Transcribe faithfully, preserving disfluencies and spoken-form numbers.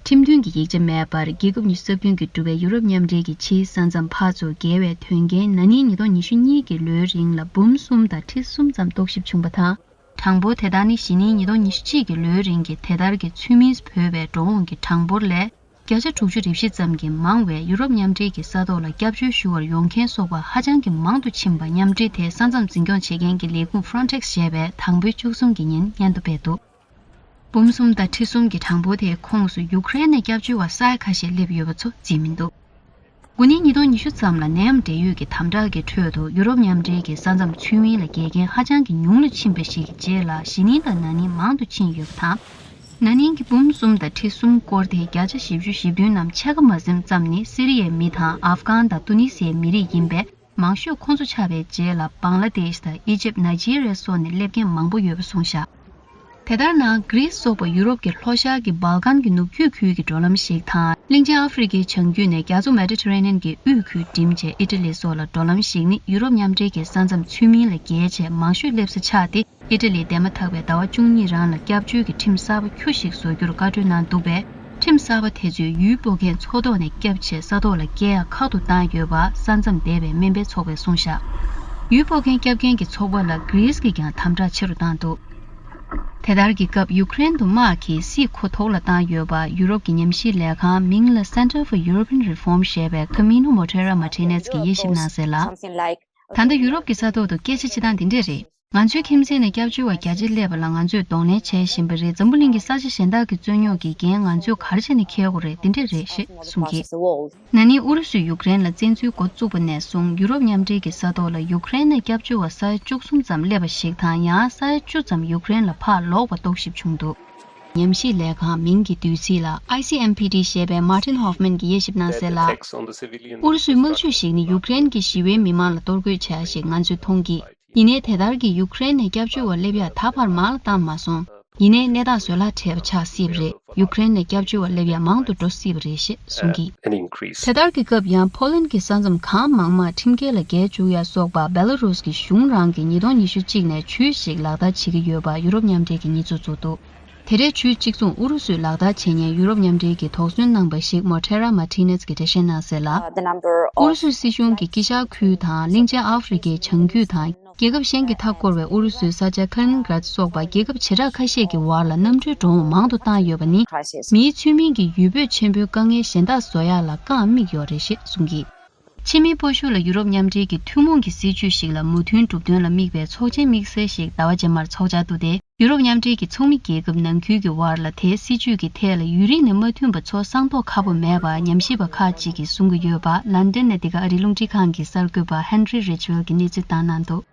ཁྲིམས་མཐུན་གྱི་ཡིག་ཆ་མེད་པར་རྒྱལ་ཁབ་ཉི་ཤུ་རྩ་བདུན་གྱིས་གྲུབ་པའི་ཡུ་རོབ་མཉམ་འབྲེལ་གྱི་ཕྱིའི་ས་མཚམས་ཕར་ཚུར་བརྒལ་བའི་དོན་རྐྱེན་ན་ནིང་ཉིས་སྟོང་ཉི་ཤུ་གཉིས་ཀྱི་ལོའི་རིང་ལ་འབུམ་གསུམ་དང་ཁྲི་གསུམ་ཙམ་རྟོག་ཞིབ་བྱུང་བ་དང་། གྲངས་འབོར་དེ་དག་ནི་གཞེས་ནིང་ཉིས་སྟོང་ཉི་ཤུ་གཅིག་གི་ལོའི་རིང་གི་དེ་ལྟར་གྱི་ཚུལ་མིན་བོད་པའི་འགྲོ་འོང་གི་གྲངས་འབོར་ལས་བརྒྱ་ཆ་དྲུག་ཅུ་རེ་བཞི་ཙམ་གྱིས་མང་བས། ཡུ་རོབ་མཉམ་འབྲེལ་གྱི་ས་ཐོག་ལ་སྐྱབས་བཅོལ་ཞུ་བར་ཡོང་མཁན་སོགས་པ་ཧ་ཅང་གི་མང་དུ་ཕྱིན་པ་མཉམ་འབྲེལ་དེ་ས་མཚམས་འཛིན་སྐྱོང་བྱེད་མཁན་གྱི་ལས་ཁུངས་Frontex་ཞེས་པས་དང་པོའི་བཅུ་གསུམ་གྱི་ཉིན་སྙན་ཐོ་སྤེལ་འདུག་འབུམ་གསུམ་དང་ཁྲི་གསུམ་གྱི་གྲངས་འབོར་དེའི་ཁོངས་སུ་ཡུཀ་རེན་ནས་སྐྱབས་བཅོལ་བ་ས་ཡ་ཁ་ཤས་སླེབས་ཡོད་པ་ཚོ་བརྩིས་མི་འདུག་དགུ་ནིང་ཉིས་སྟོང་ཉི་ཤུ་ཙམ་ལ་ནད་ཡམས་འབྲེལ་ཡོད་ཀྱི་དམ་དྲག་གི་ཁྲོད་དུ་ཡུ་རོབ་མཉམ་འབྲེལ་གྱི་ས་མཚམས་ཚུལ་མིན་ལ་བརྒལ་མཁན་ཧ་ཅང་གི་ཉུང་ལ་ཕྱིན་པ་ཞིག་གི་རྗེས་ལ་གཞེས་ནིང་དང་ན་ནིང་མང་དུ་ཕྱིན་ཡོད་པ་དང་། ན་ནིང་གི་འབུམ་གསུམ་དང་ཁྲི་གསུམ་སྐོར་དེའི་བརྒྱ་ཆ་བཞི་བཅུ་ཞེ་བདུན་ནམ་ཕྱེད་ཀ་མ་ཟིན་ཙམ་ནི་སི་རི་ཡའི་མི་དང་ཨབ་གྷན་དང་ཏུ་ནི་སིའི་མི་རིགས་ཡིན་པས། མང་ཤོས་ཁོང་ཚོ་ཆགས་པའི་རྗེས་ལ་བང་ལ་དེཤ་དང་ཨི་ཇིབ། ནཱི་ཇི་རི་ཡ་སོགས་ནས་སླེབས་མཁན་མང་པོ་ཡོད་པ་གསུངས་བཞག་དེ་ལྟར་ན་གྷི་རིས་སོགས་པ་ཡུ་རོབ་ཀྱི་ལྷོ་ཤར་གྱི་སྦལ་ཀན་གྱི་ནུབ་རྒྱུད་ཁུལ་གྱི་འགྲོ་ལམ་ཞིག་དང་། གླིང་ཆེན་ཨ་ཧྥེ་རི་ཁའི་བྱང་རྒྱུད་ནས་རྒྱ་མཚོ་མེ་ཏི་ཊ་རེ་ནི་ཡན་གྱི་དབུས་ཁུལ་འགྲིམ་བྱས་ཨི་ཊ་ལི་སོགས་ལ་འགྲོ་ལམ་ཞིག་ནི་ཡུ་རོབ་མཉམ་འབྲེལ་གྱི་ས་མཚམས་ཚུལ་མིན་ལ་བརྒལ་བྱས་མང་ཤོས་སླེབས་ས་ཆགས་ཏེ། ཨི་ཊ་ལིས་འདས་མ་ཐག་པའི་ཟླ་བ་བཅུ་གཉིས་རང་ལ་སྐྱབས་བཅོལ་གྱི་ཁྲིམས་གསར་པ་ཁྱུ་ཞིག་བཟོ་རྒྱུར་བཀའ་འཁྲོལ་གནང་འདུག་པས། ཁྲིམས་གསར་པ་དེ་ཚོས་ཡུལ་སྤོ་མཁན་མཚོ་ཐོག་ནས་བསྐྱབས་བྱས་ས་ཐོག་ལ་བསྐྱལ་ཡག་ཁག་ཏུ་བཏང་ཡོད་པ། ས་མཚམས་འདས་པའི་སྨན་པའི་ཚོགས་པས་གསུངས་བཞག་ཡུལ་སྤོ་མཁན་བསྐྱབས་མཁན་གྱི་ཚོགས་པ་ལ་གྷི་རིས་ཀྱིས་ཀྱང་དམ་དྲག་ཆེ་རུ་བཏང་འདུག་དེ་ལྟར་གྱི་སྐབས་ཡུཀ་རེན་དུ་དམག་གིས་སྲིད་མགོ་ཐོག་ལ་བཏང་ཡོད་པ། ཡུ་རོབ་ཀྱི་ཉམས་ཞིབ་ལས་ཁང་མིང་ལ་Center for European Reform ཞེས་པའི་Camino Moreira Martinez གྱིས་དབྱེ་ཞིབ་གནང་གསལ་ལ། ད་ལྟ་ཡུ་རོབ་ཀྱི་ས་ཐོག་ཏུ་སྐད་ཆ་བྱེད་སྟངས་འདི་འདྲས་རེད། ང་ཚོའི་ཁྱིམ་མཚེས་ནས་སྐྱབས་བཅོལ་བ་བརྒྱ་ཆ་སླེབས་པ་ལ་ང་ཚོས་གདོང་ལེན་བྱེད་བཞིན་པ་རེད། འཛམ་བུ་གླིང་གི་ས་ཆ་གཞན་དག་གི་རྩོད་རྙོག་གི་འགན་ང་ཚོས་ག་རེ་བྱས་ནས་འཁྱེར་དགོས་རེད། འདི་འདྲས་རེད་ཞེས་གསུངས་ཀྱིས། ན་ནིང་ཨུ་རུ་སུས་ཡུཀ་རེན་ལ་བཙན་འཛུལ་འགོ་བཙུགས་པ་ནས་བཟུང་ཡུ་རོབ་མཉམ་འབྲེལ་གྱི་ས་ཐོག་ལ་ཡུཀ་རེན་ནས་སྐྱབས་བཅོལ་བ་ས་ཡ་བཅུ་གསུམ་ཙམ་སླེབས་པ་ཞིག་དང་། ཡང་ས་ཡ་བཅུ་ཙམ་ཡུཀ་རེན་ལ་ཕར་ལོག་པ་རྟོག་ཞིབ་བྱུང་འདུག་ཉམས་ཞིབ་ལས་ཁང་མིང་གི་བསྡུས་ཚིག་ལ་ཨའི་སི་ཨེམ་པི་ཊི་ཞེས་པའི་Martin Hoffman གྱིས་དབྱེ་ཞིབ་གནང་གསལ་ལ། ཨུ་རུ་སུའི་དམག་ཇུས་ཤིག་ནི་ཡུཀ་རེན་གྱི་ཞི་བའི་མི་མང་ལ་གཏོར་རྒོལ་བྱ་ཞིག་ང་ཚོས་མཐོང་གི། ཡིན་ནའི་དེ་ལྟར་གྱི་ཡུཀ་རེན་ནས་སྐྱབས་བཅོལ་བ་སླེབས་ཡག་ད་བར་མང་ལ་བཏང་མ་སོང་། ཡིན་ནའི་གནས་སྟངས་བཟོད་གླགས་བྲལ་བ་ཆགས་སྲིད་པ་རེད། ཡུཀ་རེན་ནས་སྐྱབས་བཅོལ་བ་སླེབས་ཡག་མང་དུ་འགྲོ་སྲིད་པ་རེད་ཞེས་གསུངས་ཀྱིས། དེ་ལྟར་གྱི་སྐབས་ཡང་ཕོ་ལན་གྱི་ས་མཚམས་གང་མང་མང་ཁྲིམས་འགལ་ལ་བརྒལ་བཅུག་ཡག་སོགས་པ་བེ་ལ་རུས་ཀྱི་གཞུང་རང་གིས་ཉིས་སྟོང་ཉི་ཤུ་གཅིག་ནས་ཇུས་ཤིག་ལག་བསྟར་བྱེད་ཀྱི་ཡོད་པ་ཡུ་རོབ་མཉམ་འབྲེལ་གྱིས་གཉེར་འཛུགས་བཙུགས་འདུག་དེ་འདྲའི་ཇུས་གཅིག་མཚུངས་ཨུ་རུ་སུས་ལག་བསྟར་བྱེད་མཁན་ཡུ་རོབ་མཉམ་འབྲེལ་གྱིས་དོགས་ཟོན་གནང་པ་ཞིག་Moreira Martinez གྱིས་འགྲེལ་བཤད་གནང་གསལ་ལ། ཨུ་རུ་སུའི་སྲིད་གཞུང་གིས་དཀྱིལ་ཤར་ཁུལ་དང་གླིང་ཆེན་ཨ་ཧྥེ་རི་ཁའི་བྱང་རྒྱུད་དང་རྒྱལ་ཁབ་གཞན་གྱིས་མཐའ་བསྐོར་བའི་ཨུ་རུ་སུའི་ས་ཆ་Kaliningrad སོགས་པ་རྒྱལ་ཁབ་བྱེ་བྲག་ཁ་ཤས་ཀྱི་བར་ལ་གནམ་གྲུའི་འགྲོ་འོང་མང་དུ་བཏང་ཡོད་པ་ནི། མིའི་ཚུལ་མིན་གྱི་ཡུལ་བོད་ཆེན་པོའི་དཀའ་ངལ་གཞན་དག་བཟོ་ཡག་ལ་རྐང་དམིགས་ཡོད་རེད་ཞེས་གསུངས་ཀྱིས། ཕྱི་མིའི་སྤོ་ཤུགས་ལ་ཡུ་རོབ་མཉམ་འབྲེལ་གྱི་ཐུན་མོང་གི་སྲིད་ཇུས་ཤིག་ལ་མོས་མཐུན་གྲུབ་དོན་ལ་དམིགས་པའི་ཚོགས་ཆེན་དམིགས་བསལ་ཞིག་ཟླ་བ་རྗེས་མར་འཚོགས་འཆར་འདུག་སྟེ། ཡུ་རོབ་མཉམ་འབྲེལ་གྱི་ཚོགས་མི་རྒྱལ་ཁབ་ནང་ཁུལ་གྱི་དབར་ལ་དེའི་སྲིད་ཇུས་ཀྱི་ཐད་ལ་ཡུན་རིང་ནས་མ་མཐུན་པ་ཚོར་སང་ཐོག་ཁ་པོ་མེད་པ་ཉམས་ཞིབ་པ་ཁག་ཅིག་གིས་གསུང་གི་ཡོད་པ། ལན་ཌན་ནས་འདི་ག་ཨ་རིའི་རླུང་འཕྲིན་ཁང་གི་གསར་འགོད་པ་Henry Ridgwell གྱིས་གནས་ཚུལ་བཏང་གནང་འདུག